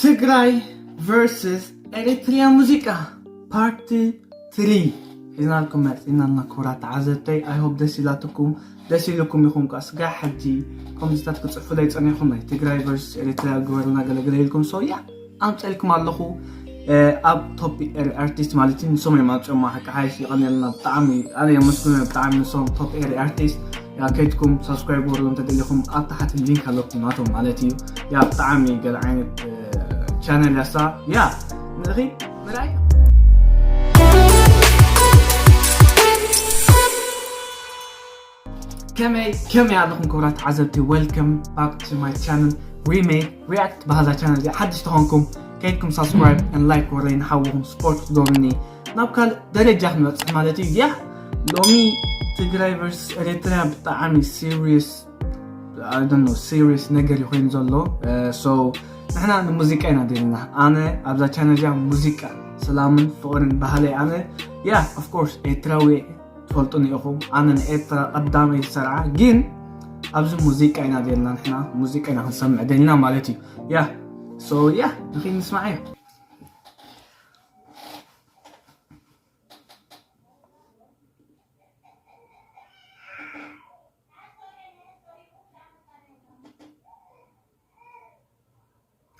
ትግራይ versus ኤሪትሪያ ሙዚቃ part three ሒዝናልኩም መፂናልና። ክቡራት ተዓዘብተይ፣ I hope ደስ ኢላትኩም፣ ደስ ኢልኩም ይኹም። ኳ ስጋ ሕጂ ኮመንትታት ክፅሕፉለይ ፀኒኹም፣ ናይ ትግራይ versus ኤሪትሪያ ግበሩና ገለገለ ኢልኩም። So yeah፣ ኣምፀልኩም ኣለኹ። ኣብ top artist ማለት እዩ፣ ንሶም እዮም ኣምፅኦማ። ሓቂ ሓይሽ ይቐንየልና ብጣዕሚ፣ ኣነ የመስግኖ ብጣዕሚ ንሶም top artist። ያ ከይድኩም subscribe ወርዶ እንተደሊኹም ኣብ ታሕቲ link ኣለኩም ናቶም ማለት እዩ። ያ ብጣዕሚ ገለ ዓይነት channel ያሳ። ያ ንኺ ምራይ ከመይ ከመይ ኣለኹም ክቡራት ተዓዘብቲ? Welcome back to my channel Remake React። በሃዛ channel እዚ ሓድሽ ተኾንኩም ከይድኩም subscribe and like ወረይ ንሓውኹም support ክትገብሩኒ ናብ ካልእ ደረጃ ክንበፅሕ ማለት እዩ። ያ ሎሚ ትግራይ versus ኤሪትሪያ ብጣዕሚ serious፣ I don't know፣ serious ነገር እዩ ኮይኑ ዘሎ። So ንሕና ንሙዚቃ ኢና ደልና። ኣነ ኣብዛ channel እዚኣ ሙዚቃ፣ ሰላምን ፍቕርን ባህለይ። ኣነ ያ of course ኤርትራዊ ትፈልጡኒ ኢኹም። ኣነ ንኤርትራ ቀዳመይ ዝሰርዓ፣ ግን ኣብዚ ሙዚቃ ኢና ደልና። ንሕና ሙዚቃ ኢና ክንሰምዕ ደልና ማለት እዩ። ያ so ያ ንኺድ ንስማዓዮ።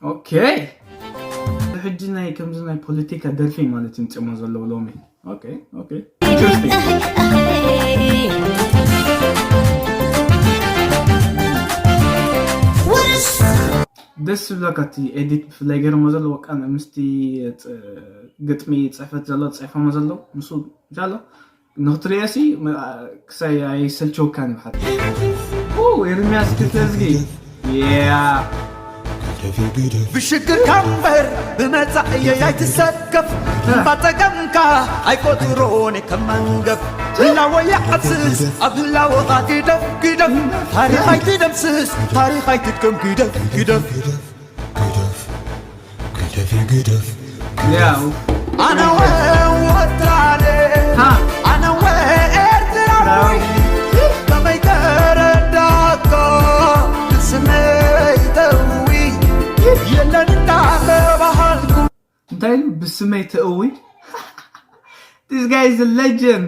ኦኬ፣ ሕጂ ናይ ከምዚ ናይ ፖለቲካ ደርፊ ማለት ይምፅሞ ዘለዎ ሎሚ። ኦኬ ኦኬ፣ interesting። ደስ ዝብለካ እቲ ኤዲት ብፍላይ ገይሮሞ ዘለዎ ቃ ምስቲ ግጥሚ ፅሕፈት ዘሎ ፅሕፎሞ ዘሎ ንሱ እንሻሎ ንክትሪኦ ሲ ክሳይ ኣይሰልቸወካን እዩ። ሓቂ ኤርሚያስ ክልተ እዝጊ ብሽግርካ እምበር ብመጻእየይ ኣይትሰከፍ። እምባ ጸገምካ ኣይቆጽሮን ከም መንገፍ። ህላወ ይዓስስ ኣብ ህላወኻ ግደፍ ግደፍ። ታሪኽ ኣይትደምስስ ታሪኽ ኣይትድገም ግደፍ ግደፍ። ግደፍ ግደፍ ግደፍ። ያው ኣነ ወወጣለ ሃ ኣነ ወኤርትራዊ ከመይ ተረዳእካ ብስመይ ተእዊ የለን እንዳተባሃልኩ እንታይ ኢሉ ብስመይ ተእዊ? This guy is a legend።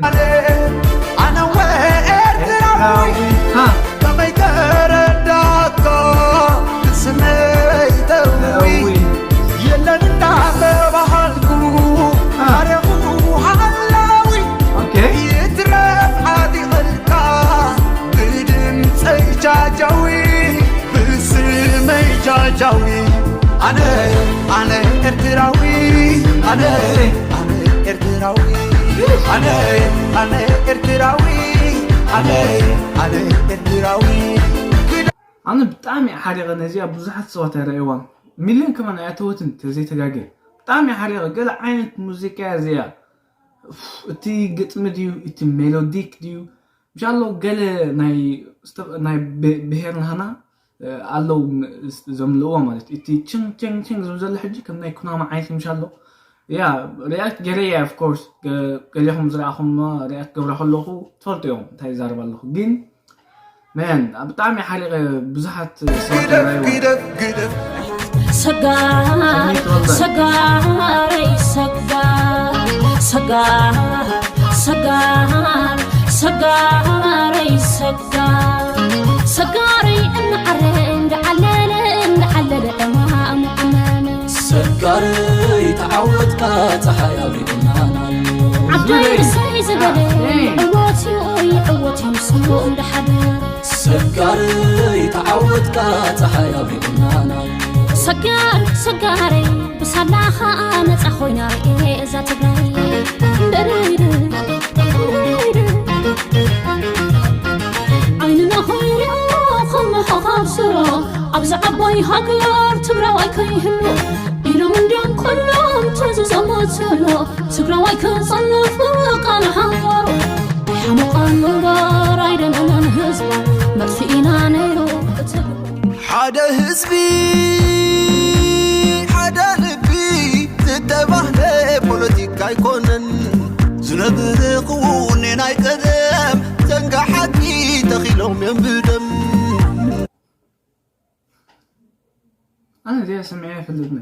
ኣነ ወኤርትራዊ ሃ ከመይ ተረዳእካ ብስመይ ተእዊ ተእዊ የለን እንዳተባሃልኩ ታሪኹ ሓላዊ ኦኬ ይትረፍ ዓጢቕልካ ብድምፀይ ጃጃዊ ብስመይ ጃጃዊ ኣነ ኣነ ኤርትራዊ ኣነ ኣነ ኤርትራዊ ኣነ ኣነ ኤርትራዊ ኣነ ኣነ ኤርትራዊ ኣነ ብጣዕሚ ሓሪቐ ነዚኣ ብዙሓት ሰባት ኣይረኣይዋን ሚልዮን ከማን ኣይኣተወትን ተዘይተጋግየ ብጣዕሚ ሓሪቐ ገለ ዓይነት ሙዚቃ እያ እዚኣ እቲ ግጥሚ ድዩ እቲ ሜሎዲክ ድዩ ምሻሎ ገለ ናይ ብሄር ናህና ኣለዉ ዘምልእዎ ማለት እቲ ችንግ ችንግ ችንግ ዝብል ዘሎ ሕጂ ከም ናይ ኩናማ ዓይነት ምሻሎ ያ ሪያክት ገይረ እያ ኦፍኮርስ ገሊኹም ዝረኣኹም ሪያክት ገብረ ከለኹ ትፈልጡ እዮም እንታይ ይዛረብ ኣለኹ ግን መን ብጣዕሚ ሓሪቐ ብዙሓት ሰባት ይረኣይዎ ግደፍ ግደፍ ሰጋር ሰጋረይ ሰጋር ሰጋር ሰጋር ሰጋረይ ሰጋር ሰጋረይ እናዓረ እንዳዓለለ እንዳዓለለ ዕማም ዕመም ሰጋረይ ተዓወትካ ፀሓይ ኣብሪቑናና ኣሎ ዓባይ ርእሰይ ዝበለ ይዕወት እዩ ይዕወት እዩ ንሱ እንዳሓደ ሰጋረይ ተዓወትካ ፀሓይ ኣብሪቑናና ኣሎ ሰጋር ሰጋረይ ብሳላኻ ነፃ ኮይና ርኤ እዛ ትግራይ ደረይደ ደረይደ ዓይንና ኮይርኦ ከም መሓኻብ ስሮ ኣብዚ ዓባይ ሃገር ትግራዋይ ከይህሉ ኢሎም እንዲዮም ኩሎም ተዝዘመትሎ ትግራዋይ ክፀንፍ ቃል ሓንባሩ ሓሙቓን ምንባር ኣይደለናን ህዝባ መጥፊእና ነይሩ እቲ ሓደ ህዝቢ ሓደ ልቢ ዝተባህለ ፖለቲካ ኣይኮነን ዝነብር ክውኔ ናይ ቀደም ዘንጋ ሓቂ ተኺሎም እዮም ብደም ኣነ እዚኣ ሰሚዐ ኣይፈልጥን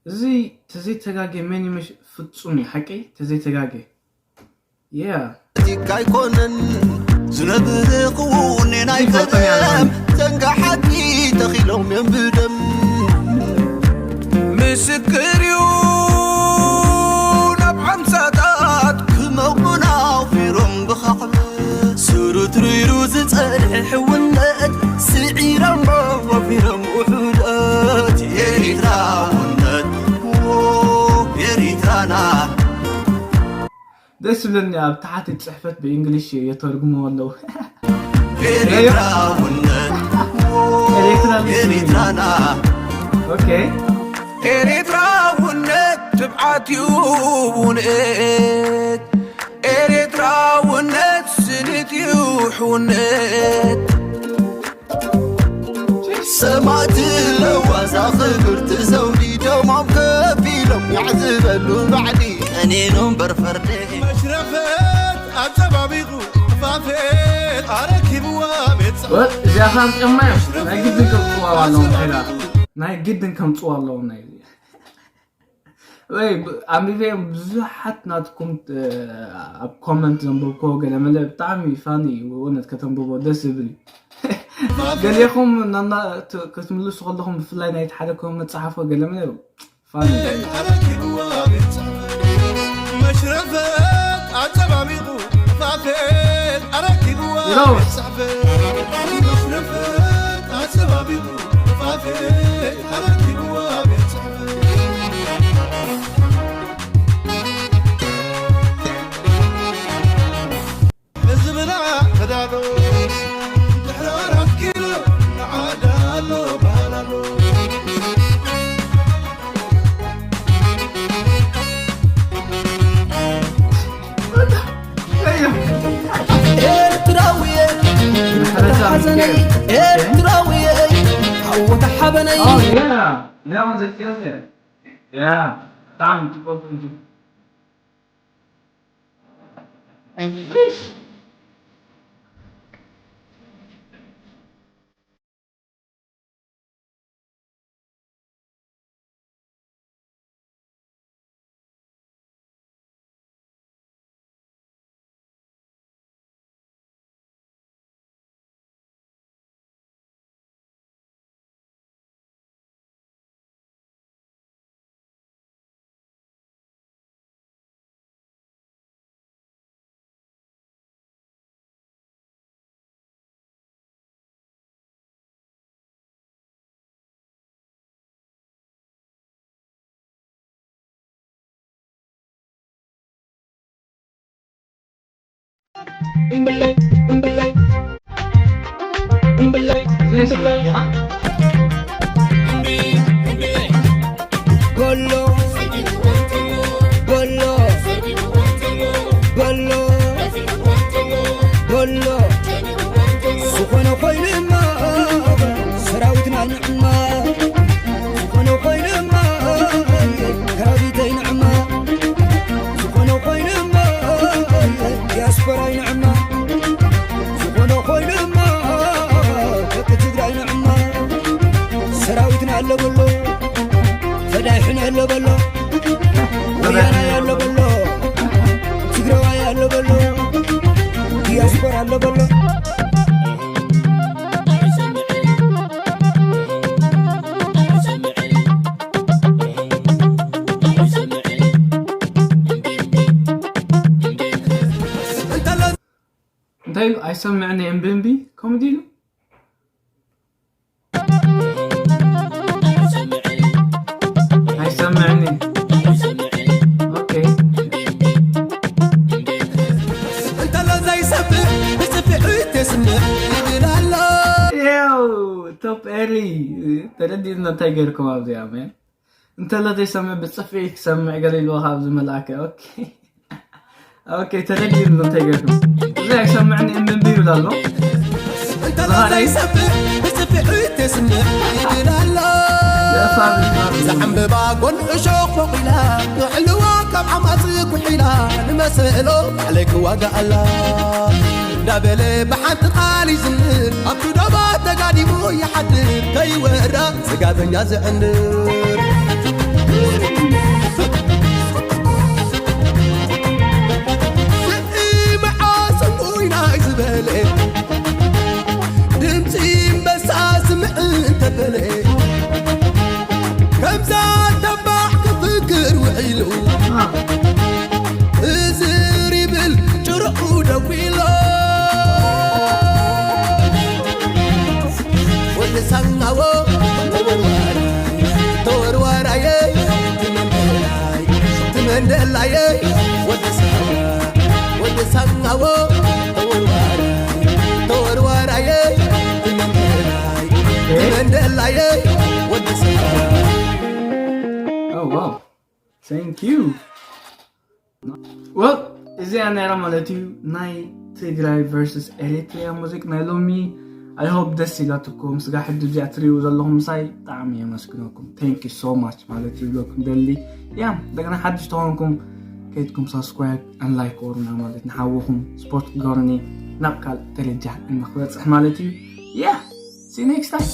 እዚ ተዘይተጋጌ መን ይመሽ ፍጹም እዩ ሓቀይ ተዘይተጋጌ yeah ቲካ ኣይኮነን ዝነብርኽውኔ ናይ ቀደም ዘንጋ ሓቂ ተኺሎም እዮም ብደም ምስክር እዩ ናብ ሓምሳታት ክመቑና ኣውፊሮም ብኸዕብ ስሩት ርይሩ ዝጸንሐ ሕውነት ስዒሮም ወፊሮም ውሑደት ኤሪትራውነት ኤሪትራና ደስ ዝብለኒ ኣብ ታሕቲ ጽሕፈት ብእንግሊሽ የተርጉሞ ኣለዉ ኤሪትራውነት ኤሪትራና ኦኬ ኤሪትራውነት ትብዓት እዩ ውንኤት ኤሪትራውነት ስኒት እዩ ሕውነት ሰማእቲ ለዋዛ ክብርቲ ዘውዲ ደሞም ከፊሎም ያዕዝበሉ ባዕዲ ቀኒኑ እምበር ፈርዲ መሽረፈት ኣጸባቢቑ ፋፌት ኣረኪብዋ ቤት እዚኣ ካብ ጨማ ናይ ግድን ከምፅዋ ኣለዎም ላ ናይ ግድን ከምፅዋ ኣለዎም ናይ ወይ ኣንቢበዮም ብዙሓት ናትኩም ኣብ ኮመንት ዘንበብኮ ገለመለ ብጣዕሚ ፋኒ እውነት ከተንብቦ ደስ ዝብል እዩ ገሊኹም ናና ክትምልሱ ከለኹም ብፍላይ ናይቲ ሓደ ኮመንት ጸሓፎ ገለመለ ፋኒ መሽረፈት ኣጸባቢቑ ፋፌት ኣረኪብዋ ቤት ጽሕፈት መሽረፈት ኣጸባቢቑ ፋፌት ኣረኪብዋ ቤት ጽሕፈት እንታይ ኢሉ ኣይሰምዕን እየ እምቢ እምቢ ከምኡ ድዩ ኢሉ ኣይሰምዕን እየ ኦኬ እንተሎ ዘይሰምዕ ብፅፍዒ ተስምዕ ይብል ኣሎ ያው ቶፕ ኤሪ ተረዲእና እንታይ ገይርኩም ኣብዚኣ መን እንተሎ ዘይሰምዕ ብፅፍዒ ክሰምዕ ገለ ኢልዎ ካብ ዝመልኣከ ኦኬ ኦኬ ተደጊም እንታይ ገርኩም እዚ ኣይሰምዕን እምቢ ይብል ኣሎ እንተሎ ዘይሰምዕ ብፅፍዒ ተስምዕ ይብል ኣሎ እዛ ዕምበባ ጎን እሾኽ ፎቒላ ክዕልዋ ካብ ዓማፅ ኩሒላ ንመሰሎ ባዕለይ ክዋጋኣላ እንዳበለ ብሓንቲ ቃል ይዝምር ኣብቲ ዶባ ተጋዲሙ ይሓድር ከይወራ ጋበኛ ዝዕንድር ስምዒ መዓስ እሙይ ናይ ዝበለ ድምፂ እምበሳ ስምዒ እንተበለ ከምዛ ተባዕ ክፍክር ውዒሉ እዝር ይብል ጭርዑ ደዊሎ ወዲ ሳናዎ ተወርዋራይ ተወርዋራየ ትመንደላይ ትመንደላየ ወዲ ሳና ወዲ ሳናዎ ተወርዋራይ ተወርዋራየ ትመንደላይ ትመንደላየ ወዲ ሳና Oh wow. Thank you. Well, እዚኣ ነይራ ማለት እዩ ናይ ትግራይ versus ኤሪትሪያ ሙዚቅ ናይ ሎሚ። I hope ደስ ኢላትኩም። ስጋ ሕጂ እዚኣ ትሪኡ ዘለኹም ምሳይ ብጣዕሚ የመስግነኩም። Thank you so much ማለት እዩ ይብለኩም ደሊ። ያ እንደገና ሓድሽ ተኾንኩም ከይድኩም subscribe and like ወሩና ማለት ንሓወኹም ስፖርት ግበሩኒ ናብ ካልእ ደረጃ እንክበፅሕ ማለት እዩ። Yeah, see you next time.